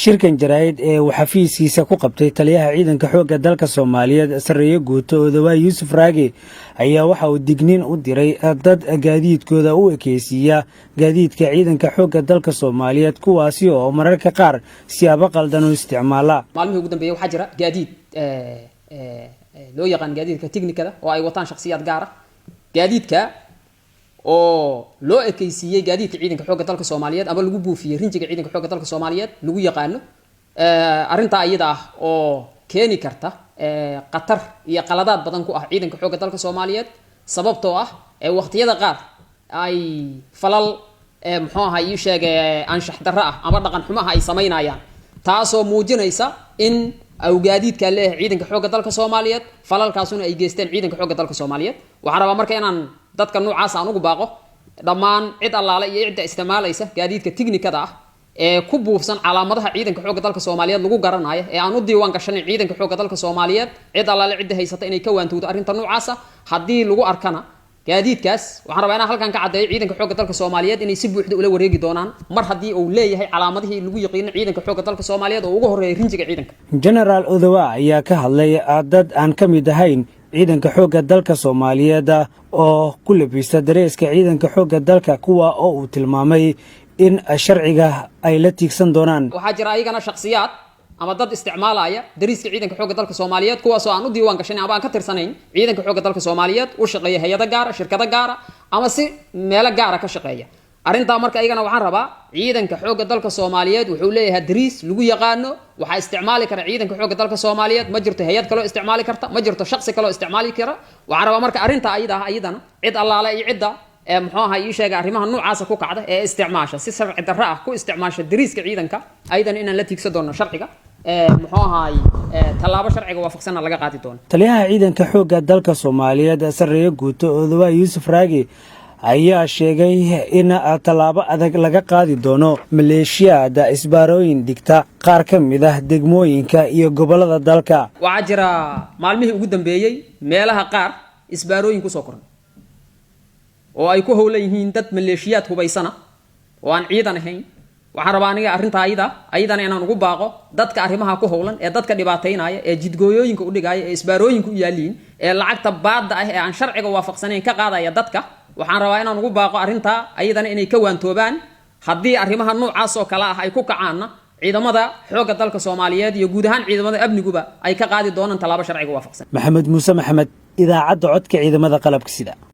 Shirkan jaraa'id ee uu xafiiskiisa ku qabtay taliyaha ciidanka xoogga dalka Soomaaliyeed, sarreeye guuto Odawaa Yuusuf Raage, ayaa waxa uu digniin u diray dad gaadiidkooda u ekeysiiya gaadiidka ciidanka xoogga dalka Soomaaliyeed, kuwaasi oo mararka qaar siyaabo qaldan u isticmaala. Maalmihii ugu dambeeyay waxaa jira gaadiid loo yaqaan gaadiidka technikada oo ay wataan shakhsiyaad gaar ah, gaadiidka oo loo ekeysiiyey gaadiidka ciidanka xoogga dalka Soomaaliyeed ama lagu buufiyey rinjiga ciidanka xoogga dalka Soomaaliyeed lagu yaqaano. Arrintaa iyada ah oo keeni karta khatar iyo qaladaad badan ku ah ciidanka xoogga dalka Soomaaliyeed, sababtoo ah waqtiyada qaar ay falal, muxuu ahaa, ii sheege, anshax darro ah ama dhaqan xumaha ay samaynayaan, taasoo muujinaysa in au gaadiidkaa leeyahay ciidanka xoogga dalka Soomaaliyeed, falalkaasuna ay geysteen ciidanka xoogga dalka Soomaaliyeed. Waxaan rabaa marka inaan dadka noocaas aan ugu baaqo dhammaan cid allaale iyo cidda isticmaalaysa gaadiidka tignikada ah ee ku buufsan calaamadaha ciidanka xoogga dalka Soomaaliyeed lagu garanayo ee aan u diiwaan gashanayn ciidanka xoogga dalka Soomaaliyeed, cid allaale cidda haysata inay ka waantowdo arrinta noocaasa. Haddii lagu arkana gaadiidkaas, waxaan rabaa inaan halkan ka caddeeyo ciidanka xoogga dalka Soomaaliyeed inay si buuxda ula wareegi doonaan, mar haddii uu leeyahay calaamadihii lagu yaqiino ciidanka xoogga dalka Soomaaliyeed oo ugu horreeya rinjiga ciidanka. Genaraal Odowa ayaa ka hadlay dad aan ka mid ahayn ciidanka xoogga dalka Soomaaliyeed oo ku labista dareeska ciidanka xoogga dalka, kuwa oo uu tilmaamay in sharciga ay la tiigsan doonaan. Waxaa jira ayagana shakhsiyaad ama dad isticmaalaya dariiska ciidanka xoogga dalka Soomaaliyeed, kuwaasoo aan u diiwaan gashanayn ama aan ka tirsanayn ciidanka xoogga dalka Soomaaliyeed, u shaqeeya hay-ado gaara, shirkado gaara ama si meelo gaara ka shaqeeya. Arrintaa marka ayagana waxaan rabaa, ciidanka xoogga dalka Soomaaliyeed wuxuu leeyahay dariis lagu yaqaano, waxaa isticmaali kara ciidanka xoogga dalka Soomaaliyeed. Ma jirto hay-ad kaloo isticmaali karta, ma jirto shaqsi kaloo isticmaali kara. Waxaan rabaa marka arrintaa ayada ah ayadana cid allaale iyo cidda ee, muxuu ahaa, ii sheega, arrimaha noocaasa ku kacda ee isticmaasha, si sharci darro ah ku isticmaasha dariiska ciidanka, ayadana inaan la tiigsan doono sharciga, muxuu ahaay, tallaabo sharciga waafaqsanna laga qaadi doono. Taliyaha ciidanka xoogga dalka Soomaaliyeed, sarreeye guuto Odawaa Yuusuf Raagi, ayaa sheegay in tallaabo adag laga qaadi doono maleeshiyaada isbaarooyin dhigta qaar ka mid ah degmooyinka iyo gobollada dalka. Waxaa jira maalmihii ugu dambeeyey meelaha qaar isbaarooyin kusoo koray oo ay ku howlan yihiin dad maleeshiyaad hubaysana oo aan ciidan ahayn. Waxaan rabaa aniga arrintaa ayadana inaan ugu baaqo dadka arrimaha ku howlan ee dadka dhibaataynaya, ee jidgooyooyinka u dhigaya, ee isbaarooyinka u yaaliin, ee lacagta baadda ah ee aan sharciga waafaqsanayn ka qaadaya dadka. Waxaan rabaa inaan ugu baaqo arrintaa ayadana inay ka waantoobaan. Haddii arrimaha noocaas oo kale ah ay ku kacaanna, ciidamada xoogga dalka Soomaaliyeed iyo guud ahaan ciidamada amniguba ay ka qaadi doonaan tallaabo sharciga waafaqsan. Maxamed Muuse Maxamed, Idaacadda Codka Ciidamada Qalabka Sida.